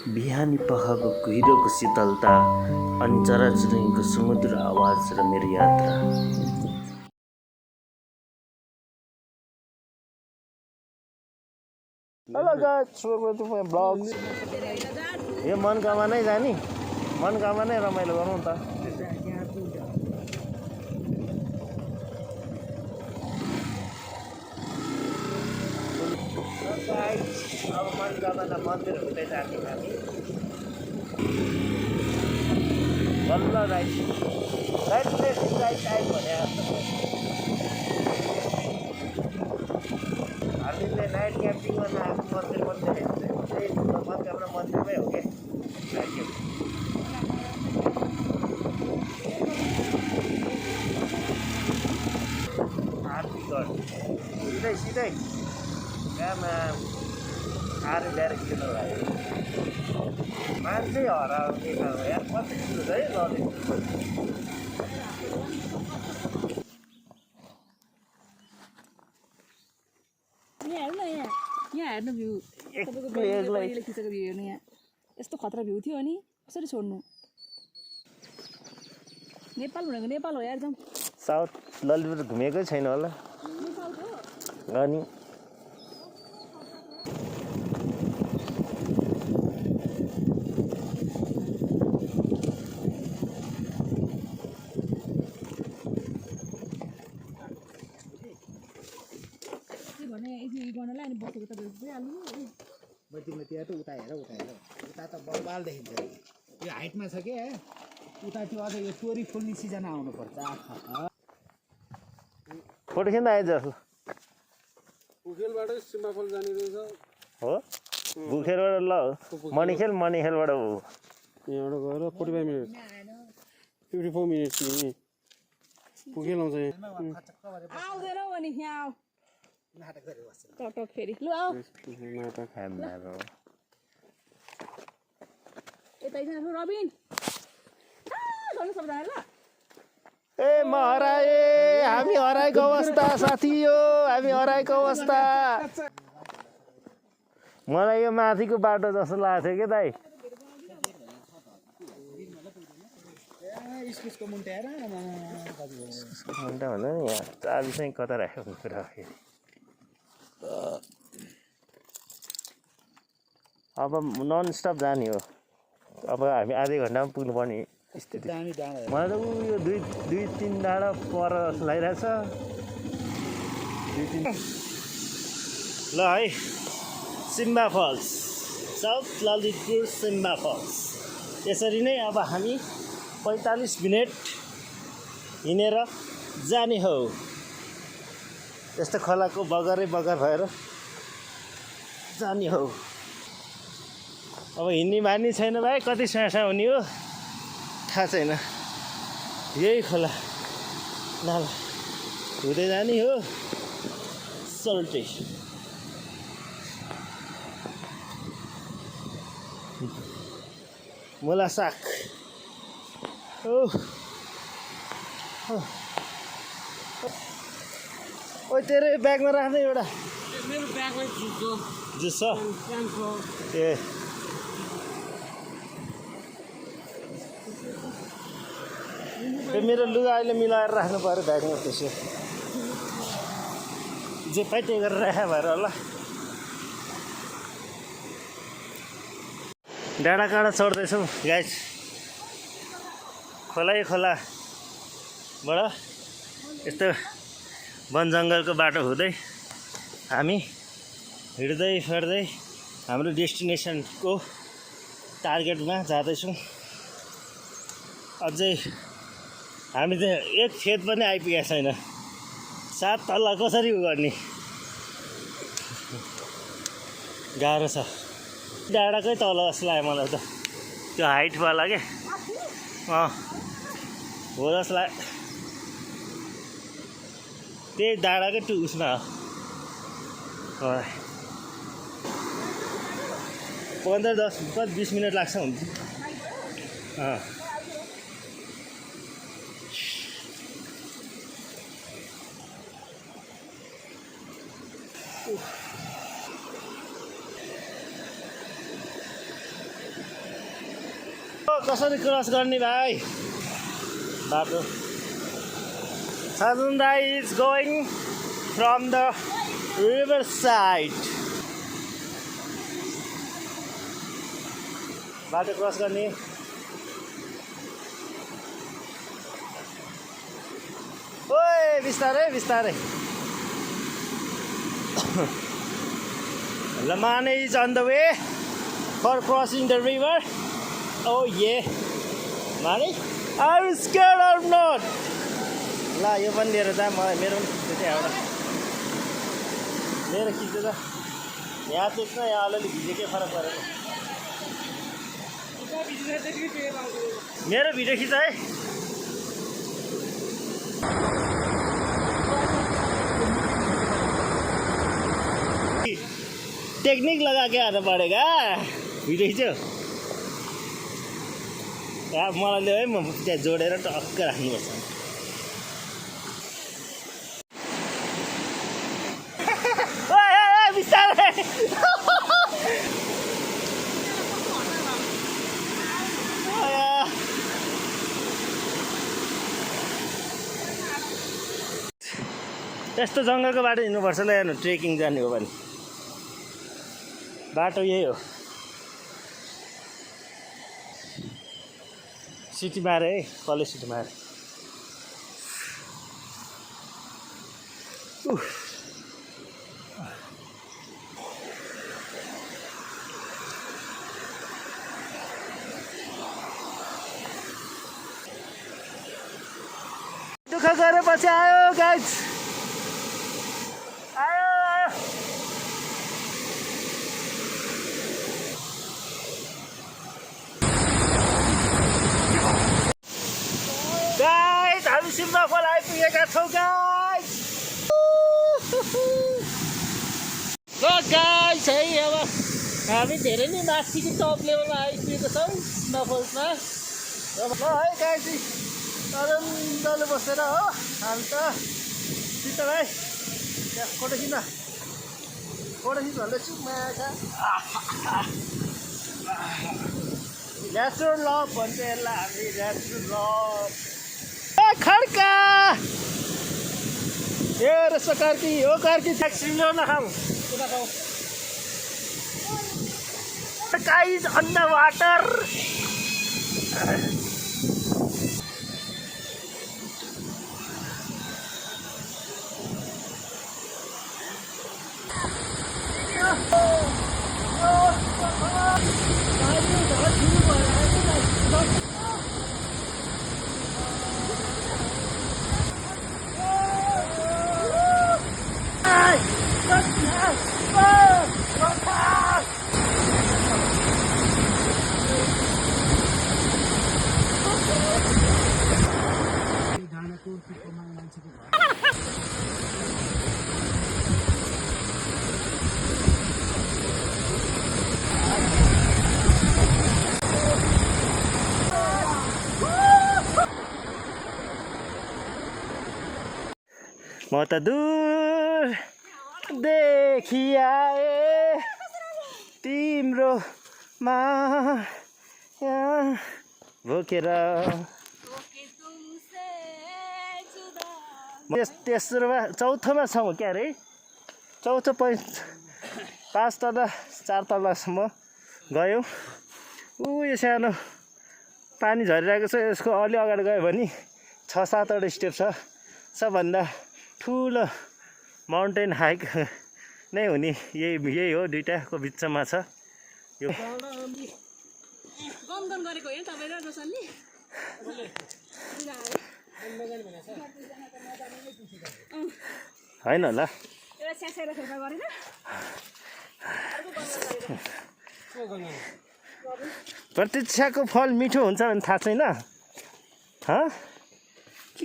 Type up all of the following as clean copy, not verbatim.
बिहानी पखको कुहिरोको शीतलता अनि चराचुरुङ्गीको सुमधुर आवाज र मेरो यात्रा। Hello guys, welcome to my vlog. यो मनकामा नै जाने, मनकामा नै रमाइलो गरौँ त। अब मनकामा मन्दिर हुँदै जाने हामी। बल्ल राइट टाइम भने हामीले नाइट क्याम्पिङमा आएको मन्दिर पनि देखेको थियौँ। त्यही मनकामा मन्दिरमै हो क्या। आरती सिधै कहाँमा आएर ल्याएर किन लाग्यो मान्छे हराउने खालको यार। कति किलो है लडेको यहाँ हेर्नु भ्यू तपाईँको बहिनीले खिचेको भ्यू हेर्नु। यहाँ यस्तो खतरा भ्यू थियो अनि कसरी छोड्नु। नेपाल भनेको नेपाल हो यार। एकदम साउथ ललितपुर घुमेकै छैन होला अनि गर्नलाई अनि बसेको त भइहाल्नु। बत्तीमा त्यो त उता हेर उता त बलबाल देखिन्छ। यो हाइटमा छ क्या उता त्यो अझ यो चोरी फुल्ने सिजन आउनुपर्छ। फोटो खिच्न आएछ जस्तो। बुखेलबाट सिम्बाफल जाने रहेछ हो बुखेलबाट ल मणिखेलबाट हो। यहाँबाट गएर 45 मिनट 54 मिनट नि बुखेल आउँछ। आउँदैन भने यहाँ नाटक गरेर बस्छ टक फेरि लु आऊ नाटक खाम्रो यता एकजना रबिन गर्नु सबजना ल। ए म हराए, हामी हराएको अवस्था साथी, यो हामी हराएको अवस्था। मलाई यो माथिको बाटो जस्तो लाग्थ्यो के दाइ। इस्कुसको मुन्टा हेर मुन्टा भन्दा नि यहाँ चाबी चाहिँ कता राख्यो कुरा फेरि। अब नन स्टप जाने हो। अब हामी आधै घन्टामा पुग्नुपर्ने स्थिति। मलाई त यो दुई तिन डाँडा पर लागिरहेछ। ल है Simba falls, south Lalitpur Simba falls. यसरी नै अब हामी 45 मिनट हिँडेर जाने हो। यस्तो खोलाको बगरै बगर भएर जाने हो। अब हिँड्ने बानी छैन भाइ, कति सासा हुने हो थाहा छैन। यही खोला नाला हुँदै जाने हो। सल्टी मुला साग। ओ तेरो ब्यागमा राख्दै एउटा मेरो ब्यागमै जुस छ ए मेरो लुगा अहिले मिलाएर राख्नु पर्यो ब्यागमा। त्यसो जे पाइ त्यही गरेर राखेको भएर होला। डाँडा काँडा चढ्दैछौँ गाइस। खोलाबाट यस्तो वन जङ्गलको बाटो हुँदै हामी हिँड्दै हाम्रो डेस्टिनेसनको टार्गेटमा जाँदैछौँ। अझै हामी त एक खेत पनि आइपुगेको छैन। 7 तल्ला कसरी गर्ने गाह्रो छ। डाँडाकै तल जस्तो लाग्यो मलाई त, त्यो हाइटवाला के हो जस्तो लाग्यो। त्यही डाँडाकै उसमा हो। 15-20 मिनट लाग्छ हुन्छ। कसरी क्रस गर्ने भाइ बाटो साजन दाइ is going from the river side बाटो क्रस गर्ने ओए बिस्तारै बिस्तारै Lamane is on the way for crossing the river. Oh yeah. Mane? Are you scared or not? La यो पनि लिएर जा मलाई मेरो पनि खिच्दै थियो एउटा मेरो खिच्दै त यहाँ देख्न यहाँ अलिअलि भिजेकै फरक परेन मेरो भिडियो खिच है टेक्निक लगा के आना पड़ेगा भिडियो खिच्यो मलाई ल्याऊ है म त्यहाँ जोडेर टक्क राख्नुपर्छ बिस्तारै यस्तो जङ्गलको बाटो हिँड्नुपर्छ ल हेर्नु ट्रेकिङ जाने हो भने बाटो यही हो सिटी मारे है कलेज सिटी मारे दुःख गरेपछि आयो गाइज आयो गाइज हामी सिम्बाफल आइपुगेका छौँ गाइज ल गाइज है अब हामी धेरै नै माथिको टप लेभलमा आइपुगेको छौँ सिम्बाफल्समा अब ल है गाइज आनन्दले बसेर हो हामी त सित भाइ त्यहाँ फोटो खिच्न भन्दैछु माछा नेचुरल लभ भन्छ यसलाई हामी नेचुरल लभ खड्का ए रहेछ कार्की हो कार्की ट्याक्सी ल्याउ न खाऊ गाइज अन्डर वाटर म त दूर देखि आए तिम्रो माया भोकेर तेस्रोमा चौथोमा छौँ क्या अरे चौथो 5 तला 4 तलासम्म गयौँ यो सानो पानी झरिरहेको छ यसको अलि अगाडि गयो भने 6-7 वटा स्टेप छ सबभन्दा ठुलो माउन्टेन हाइक नै हुने यही हो दुईटाको बिचमा छ यो होइन ल प्रतीक्षाको फल मिठो हुन्छ भने थाहा छैन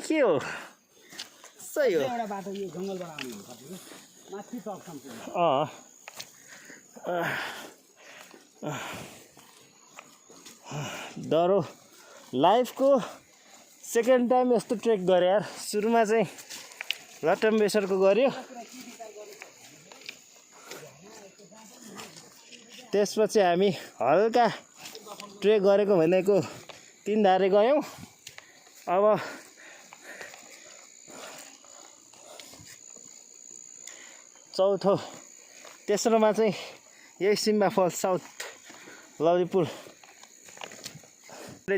के हो सही हो एउटा बाटो यो जङ्गलबाट आउनु पर्छ माथि टपसम्म डरो लाइफको सेकेन्ड टाइम यस्तो ट्रेक गरे यार सुरुमा चाहिँ लटम्बेश्वरको गऱ्यो त्यसपछि हामी हल्का ट्रेक गरेको भनेको तिनधारे गयौँ। अब चौथो तेस्रोमा चाहिँ यही सिम्बा फल्स साउथ ललितपुरले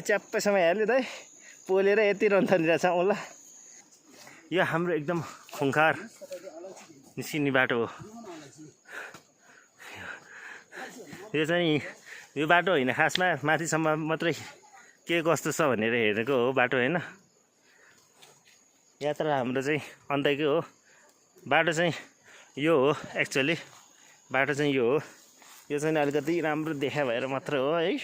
च्याप्पैसम्म हेर्यो त है पोलेर यति रन्थनिरहेको छ होला। यो हाम्रो एकदम खुङ्खार निस्किने बाटो हो। यो चाहिँ यो बाटो होइन, खासमा माथिसम्म मात्रै के कस्तो छ भनेर हेरेको हो बाटो होइन। यात्रा हाम्रो चाहिँ अन्तकै हो। बाटो चाहिँ यो हो, एक्चुअली बाटो चाहिँ यो हो। यो चाहिँ अलिकति राम्रो देखा भएर मात्र हो है।